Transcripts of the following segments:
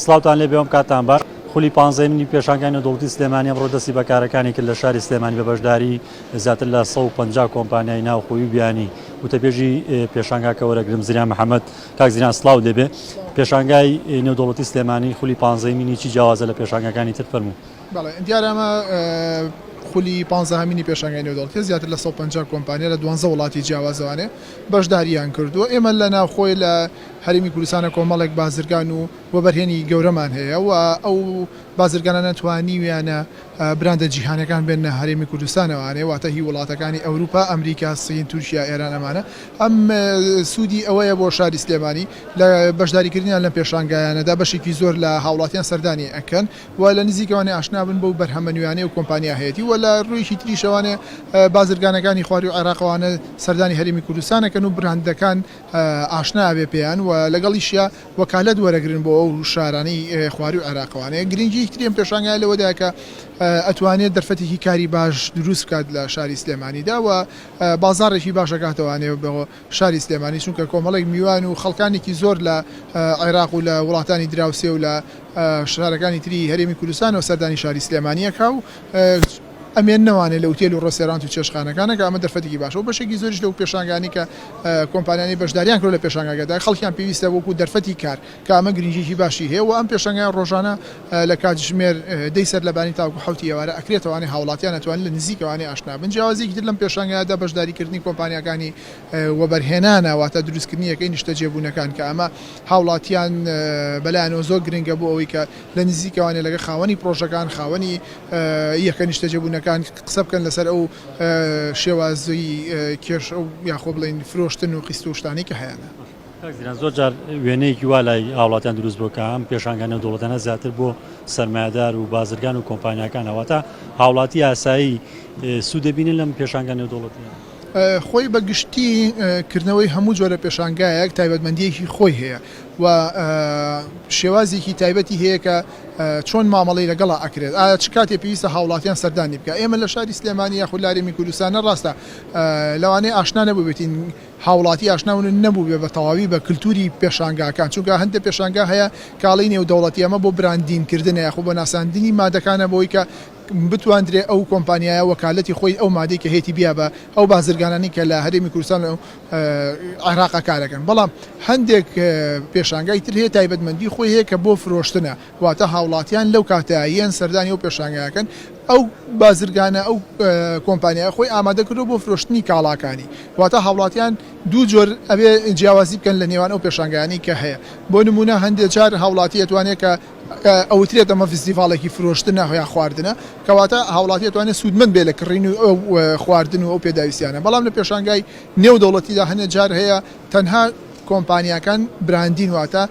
سڵاوتان لێبێ ئەم کاتتان باش. خولی پانزەیەمینی پێشانگای نێودەوڵەتی سلێمانی ئەمڕۆ دەستی بە کارەکانی کرد لە شاری سلێمانی بە بەشداری زیاتر لە 150 کۆمپانیای ناوخۆیی و بیانی وتەبێژی پێشانگاکە وەرەگرم زریان محەممەد کاک زریان سڵاو لێبێ پێشانگای نێودەوڵەتی سلێمانی خولی پانزەیەمینی چی جیاوازە لە پێشانگاکانی تر فەرموو. بەڵێ دیارە ئەمە خولی پانزەهەمینی پێشانگای نێودەوڵەتیە زیاتر لە 150 کۆمپانیا لە دوانزە وڵاتی جیاوازەوانێ بەشداریان کردووە ئێمە لە ناوخۆی لە هەرێمی کوردستانە کۆمەڵێک بازرگان و وەبەرهێنی گەورەمان هەیە و ئەو بازرگانانە توانیویانە براندە جیهانیەکان بێننە هەرێمی کوردستانەوانێ واتە هی وڵاتەکانی ئەوروپا، ئەمریکا، سین، تورکیا، ئێران ئەمانە ئەم سوودی ئەوەیە بۆ شاری سلێمانی لە بەشداریکردنیان لەم پێشانگایانەدا بەشێکی زۆر لە هاوڵاتیان سەردانی ئەکەن و لە نزیکەوانێ ئاشنا بن بەو بەرهەمە نوێیانەی ئەو کۆمپانیا هەیەتی و لە ڕوویەکی تریشەوانێ بازرگانەکانی خوارووی عێراقەوانە سەردانی هەرێمی کوردستان ئەکەن و براندەکان ئاشنا ئەبێ پێیان و لەگەڵیشیا وەکالەت وەرەگرن بۆ ئەو شارانەی خواروی عێراقەوانەیە. گرنگیی تری ئەم پێشانگایە لەوەدایە کە ئەتوانێت دەرفەتێکی کاری باش دروست بکات لە شاری سلێمانیدا و بازاڕێکی باش ئەکاتەوانێ بۆ شاری سلێمانی چونکە کۆمەڵێک میوان و خەڵکانێکی زۆر لە عێراق و لە وڵاتانی دراوسێ و لە شارەکانی تری هەرێمی کوردستانەوە سەردانی شاری سلێمانی ئەکا و ئەمێننەوانێ لە ئوتێل و ڕێستێرانت و چێشتخانەکانە کە ئەمە دەرفەتێکی باشە و بەشێکی زۆریش لەو پێشانگانەی کە کۆمپانیانەی بەشداریان کردوە لە پێشانگاکەدا خەڵکیان پێویستە وەکو دەرفەتی کار کە ئەمە گرنگیەکی باشی هەیە و ئەم پێشانگایە ڕۆژانە لە کاتژمێر دەی سەرلەبانی تاوەکو حەوتی ئێوارە ئەکرێتەوانێ هاوڵاتیان ئەتوانن لە نزیکەوانێ ئاشنا بن جیاوازیەکی تر لەم پێشانگایەدا بەشداریکردنی کۆمپانیاکانی وەبەرهێنانە واتە دروستکردنی یەکەی نیشتەجێبوونەکان کە ئەمە هاوڵاتیان بەلایانەوە زۆر گرنگە بۆ ئەوەی کە لە نزیکەوانێ لەگەڵ خاوەنی پڕۆژەکان خاوەنی یەکە نیشتەجێبوونەکان قسە بکەن لەسەر ئەو شێوازی کێشە و یاخۆ بڵێین فرۆشتن و قیست و شتانەی کە هەیانە. کاک زیران زۆر جار وێنەیەکی وا لای هاوڵاتیان دروست بووە کە ئەم پێشانگا نێودەوڵەتانە زیاتر بۆ سەرمایەدار و بازرگان و کۆمپانیاکانە واتە هاوڵاتی ئاسایی سوود دەبینن لەم پێشانگا نێودەوڵەتیانە؟ خۆی بە گشتی کردنەوەی هەموو جۆرە پێشانگایەک تایبەتمەندییەکی خۆی هەیە و شێوازێکی تایبەتی هەیە کە چۆن مامەڵەی لەگەڵا ئەکرێت؟ ئایا چ کاتێ پێویستە هاوڵاتیان سەردانی بکا؟ ئێمە لە شاری سلێمانی یاخود لە هەرێمی کوردستانە ڕاستە لەوانەیە ئاشنا نەبووبێتین هاوڵاتی ئاشنا نەبووبێ بە تەواوی بە کلتوری پێشانگاکان چونکە هەندێک پێشانگا هەیە کاڵی نێودەوڵەتی ئەمە بۆ براندین کردنە یاخود بۆ ناساندنی مادەکانە بۆی کە بتواندرێ ئەو کۆمپانیایە وەکالەتی خۆی ئەو مادەی کە هەیەتی بیا بە ئەو بازرگانانی کە لە هەرێمی کوردستان و عێراقا کارەکەن بەڵام هەندێک پێشانگای تر هەیە تایبەتمەندی خۆی هەیە کە بۆ فرۆشتنە واتە هاوڵاتیان لەو کاتە یەن سەردانی ئەو پێشانگایەکەن ئەو بازرگانە ئەو کۆمپانیایە خۆی ئامادە کردووە بۆ فرۆشتنی کاڵاکانی واتە هاوڵاتیان دوو جۆر ئەبێ جیاوازی بکەن لە نێوان ئەو پێشانگایانەی کە هەیە بۆ نمونە هەندێک جار هاوڵاتی ئەتوانێت کە ئەوترێت ئەمە فیستیڤاڵێکی فرۆشتنە یا خواردنە، کەواتە هاوڵاتی ئەتوانێت سوودمەند بێت لە کڕین و ئەو خواردن و ئەو پێداویستیانە، بەڵام لە پێشانگای نێودەوڵەتیدا هەنێ جار هەیە تەنها کۆمپانیاکان براندین واتە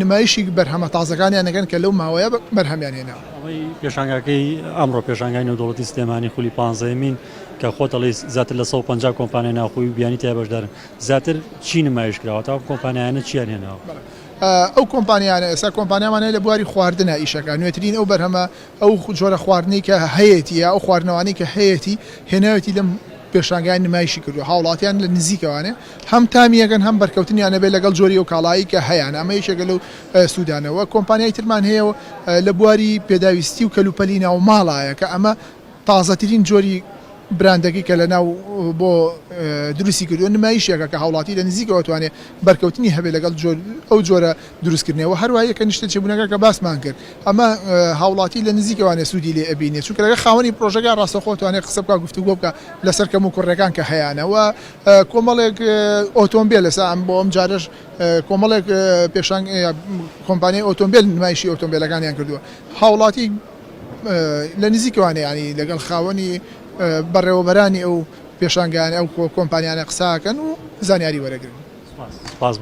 نمایشی بەرهەمە تازەکانیان ئەکەن کە لەو ماوەیە بەرهەمیان هێناوە. ئەوەی پێشانگاکەی ئەمڕۆ پێشانگای نێودەوڵەتی سلێمانی خولی پانزەیەمین کە خۆت ئەڵێی زیاتر لە 150 کۆمپانیای ناوخۆیی و بیانی تیا بەشدارن زیاتر چی نمایش کراوە تا ئەو کۆمپانیایانە چیان هێناوە؟ ئەو کۆمپانیانە ئێستا کۆمپانیامان هەیە لە بواری خواردنە ئیشەکە نوێترین ئەو بەرهەمە ئەو جۆرە خواردنەی کە هەیەتی یا ئەو خواردنەوانەی کە هەیەتی هێناوێتی لەم پێشانگای نمایشی کردووە هاوڵاتیان لە نزیکەوانێ هەم تامیەکەن هەم بەرکەوتنیان هەبێت لەگەڵ جۆری ئەو کاڵایی کە هەیانە ئەمە یەکێکە لەو سوودانەوە کۆمپانیای ترمان هەیە لە بواری پێداویستی و کەلوپەلی ناوماڵایە کە ئەمە تازەترین جۆری براندەکەی کە لەناو بۆ دروستی کردووە نمایشێکە کە هاوڵاتی لە نزیکەوە توانێ بەرکەوتنی هەبێت لەگەڵ جۆر ئەو جۆرە دروستکردنەوە هەروە یەکە نیشتەجێبوونەکە کە باسمان کرد ئەمە هاوڵاتی لە نزیکەوانێ سوودی لێ ئەبینێ چونکە لەگەڵ خاوەنی پرۆژەکە ڕاستەوخۆ توانێت قسە بکا گفتوگۆ بکا لەسەر کەم و کوڕیەکان کە هەیانە و کۆمەڵێک ئۆتۆمبێل ئێستا ئەم بۆ ئەم جارەش کۆمەڵێک پێشانگ کۆمپانیای ئۆتۆمبێل نمایشی ئۆتۆمبێلەکانیان کردووە هاوڵاتی لە نزیکەوانە یانی لەگەڵ خاوەنی بەڕێوەبەرانی ئەو پێشانگایانە ئەو کۆمپانیانە قسە ئەکەن و زانیاری وەرەگرن. سپاس.